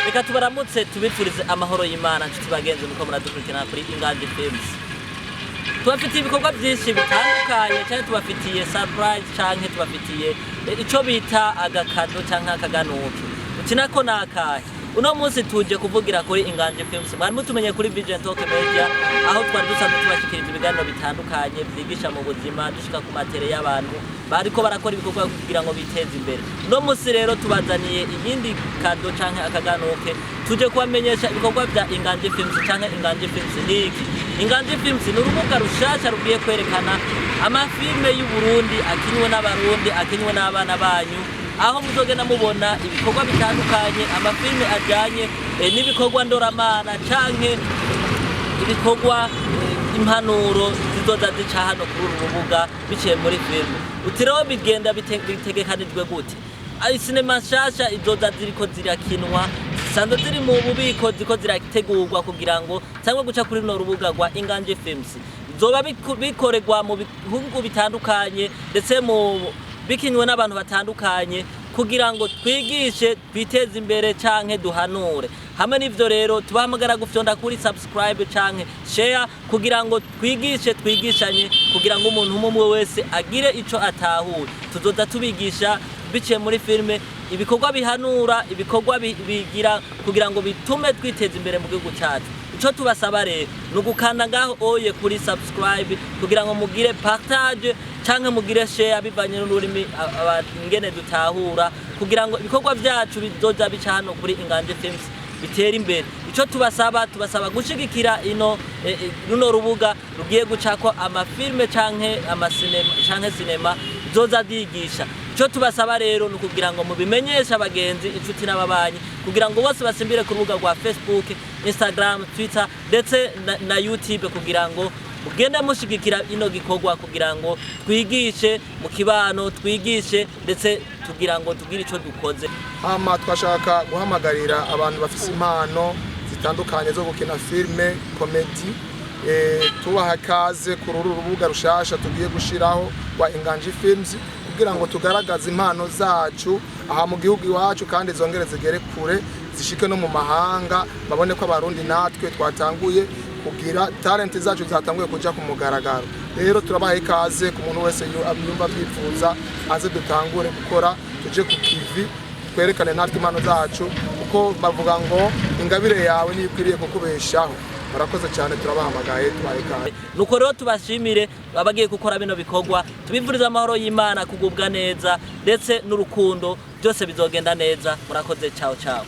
Reka tubaramutse, tubifurize amahoro y'Imana. Nshuti bagenzi muko muradukurikirana kuri Inganji Films, tubafitiye ibikorwa byinshi bitandukanye cyane. Tubafitiye surprise canke tubafitiye ico bita agakado canke akaganuke. Uti nako nakahe? Uno munsi tuje kuvugira kuri Inganji Films. Mwari mutumenye kuri Vision Talk Media, aho twari dusanzwe tubashikiriza ibiganiro bitandukanye vyigisha mu buzima, dushika ku matere y'abantu bariko barakora ibikorwa kugira ngo biteze imbere. Uno munsi rero tubazaniye iyindi kado canke akaganuke. Tuje kubamenyesha ibikorwa vya Inganji Films. Canke Inganji Films niki? Inganji Films ni urubuga rushasha rugiye kwerekana amafilme y'u Burundi akinwe n'Abarundi, akinwe n'abana banyu, aho muzogenda mubona ibikorwa bitandukanye, amafilme ajanye n'ibikorwa ndoramana canke ibikorwa impanuro zizoza zica hano kuri uru rubuga biciye muri filime. Uti rero bigenda bitegekanijwe gute? Sinema nshasha izoza ziriko zirakinwa zisanzwe ziri mu bubiko, ziko zirategurwa kugira ngo cyangwa guca kuri runo rubuga rwa Inganji Films. Zoba bikorerwa mu bihugu bitandukanye, ndetse mu bikinwe n'abantu batandukanye, kugira ngo twigishe, twiteze imbere canke duhanure. Hamwe n'ivyo rero, tubahamagara gufyonda kuri subscribe canke share kugira ngo twigishe, twigishanye, kugira ngo umuntu umwe umwe wese agire ico atahuye. Tuzoza tubigisha biciye muri filime ibikorwa bihanura, ibikorwa bigira kugira ngo bitume twiteza imbere mu gihugu cyacu. Ico tubasaba rero ni ugukanda ngaho oye kuri subscribe kugira ngo mugire partage canke mugire share, bivanye n'ururimi ingene dutahura, kugira ngo ibikorwa vyacu bizoza bica hano kuri Inganji Films bitera imbere. Ico tubasaba, tubasaba gushigikira ino runo rubuga rugiye gucako amafilme canke amasinema canke sinema zoza zigisha. Icyo tubasaba rero ni ukugira ngo mubimenyeshe abagenzi, inshuti n'ababanyi, kugira ngo bose basimbire ku rubuga rwa Facebook, Instagram, Twitter ndetse na YouTube, kugira ngo mugende mushigikira ino gikorwa, kugira ngo twigishe mu kibano, twigishe ndetse tugira ngo tugire ico dukoze. Hama twashaka guhamagarira abantu bafise impano zitandukanye zo gukina filme comédie, tubaha ikaze kuri uru rubuga rushasha tugiye gushiraho rwa Inganji Films, kugira ngo tugaragaze impano zacu aha mu gihugu iwacu, kandi zongere zigere kure, zishike no mu mahanga, babone ko Abarundi natwe twatanguye kugira talent zacu, zatanguye kuja ku mugaragaro. Rero turabaha ikaze ku muntu wese yumva abyifuza, aze dutangure gukora, tuje ku kivi, twerekane natwe impano zacu, kuko bavuga ngo ingabire yawe niyo ikwiriye kukubeshaho. Murakoze cyane, turabahamagaye, tubaha ikaze. Nuko rero tubashimire abagiye gukora bino bikorwa, tubifurize amahoro y'Imana, kugubwa neza ndetse n'urukundo, byose bizogenda neza. Murakoze, ciao ciao.